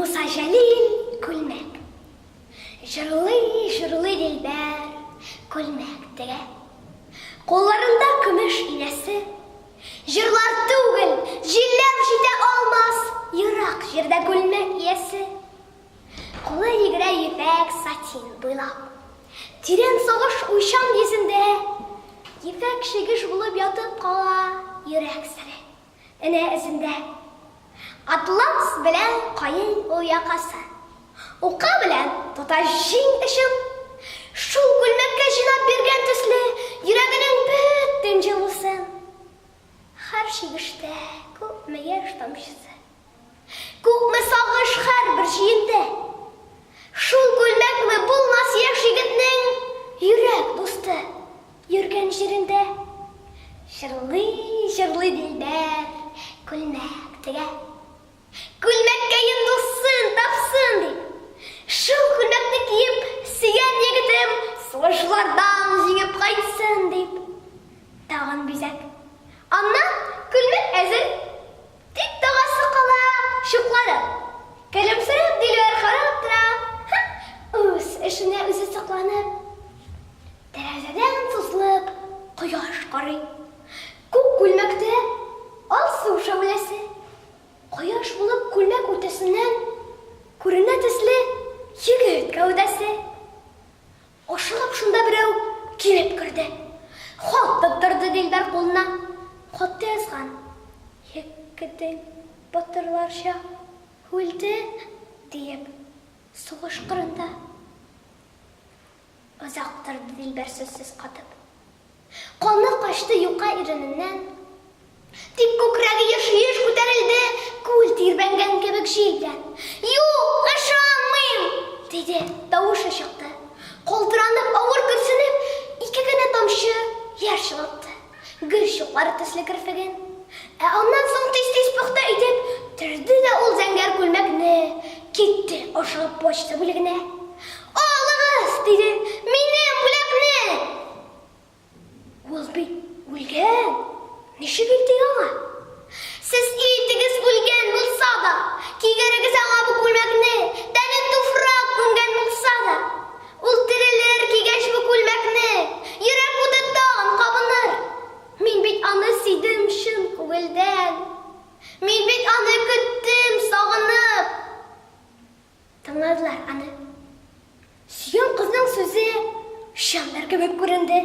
Муса Җәлил күлмәк. Җырлый, җырлый Дилбәр, күлмәк тегә. Кулларында көмеш инәсе. Җырлар түгел, җилләр җитә алмас ерак җирдә күлмәк иясе. Кулы йөгерә ефәк сатин буйлап. Тирән сагыш уйчан йөзендә ефәк чигеш булып ятып кала йөрәк сере. Энә эзендә. Атлас белән каен ул якасы. Ука белән тота җиң очын. Шул күлмәккә җыйнап биргән төсле йөрәгенең бөтен җылысын. Һәр чигештә күпме яшь тамчысы. Күпме сагыш һәрбер җиендә. Шул күлмәкме булмас яшь егетнең йөрәк дусты йөргән җирендә. Җырлый, җырлый Дилбәр, күлмәк тегә. Күлмәккәем дусын тапсын дип. Шул күлмәкне киеп, сөйгән егетем сугышлардан җиңеп кайтсын дип. Тагын бизәк. Аннан күлмәк әзер. Тик тагасы кала чукларын. Көлемсерәп Дилбәр карап тора, һы, үз эшенә үзе сокланып. Тәрәзәдән сузылып кояш карый. Күк күлмәктә алсу шәүләсе. Кояш булып күлмәк уртасыннан күренә төсле егет гәүдәсе. Ашыгып шунда берәү килеп керде. Хат тоттырды Дилбәр кулына. Хатта язган, Егетең батырларча үлде, диеп, сугыш кырында. Озак торды Дилбәр сүзсез катып. Каны качты юка ирененнән. Тик күкрәге еш-еш күтәрелде, күл тирбәнгән кебек җил белән. Юк, ышанмыйм! диде, тавышы чыкты. Калтыранып, авыр көрсенеп, ике генә тамчы яшь чылатты гөл чуклары төсле керфеген. Ә аннан соң тиз-тиз пөхтә итеп төрде дә ул зәңгәр күлмәкне, китте ашыгып почта бүлегенә. Алыгыз, диде, минем бүләкне! Ул бит үлгән! Ничек илтик аңа? Сез илтегез үлгән булса да, кигерегез аңа бу күлмәкне, тәне туфрак күмгән булса да. Ул терелер кигәч бу күлмәкне, йөрәк уты тагын кабыныр. Мин бит аны сөйдем чын күңелдән. Мин бит аны көттем сагынып. Тыңладылар аны. Сөйгән кызның сүзе чындыр кебек күренде.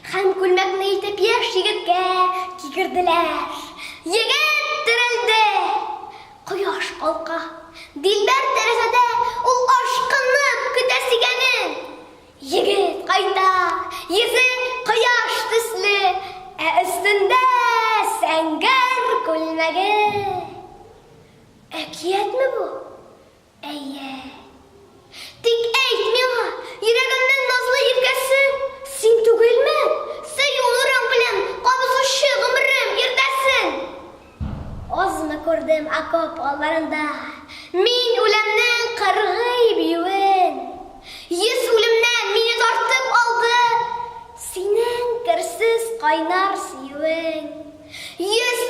Һәм күлмәкне илтеп яшь егеткә кигерделәр. Егет терелде! Кояш калка. Дилбәр тәрәзәдә ул ашкынып көтә сөйгәнен. Егет кайта, йөзе кояш төсле, ә өстендә зәңгәр күлмәге. Әкиятме бу? Әйе. Тик әйт миңа, йөрәгемнең назлы иркәсе, син түгелме? Сөю нурың белән кабызучы гомерем иртәсен. Азмы күрдем окоп алларында мин үлемнең кыргый биюен. Йөз үлемнән мине тартып алды синең керсез кайнар сөюең. 100.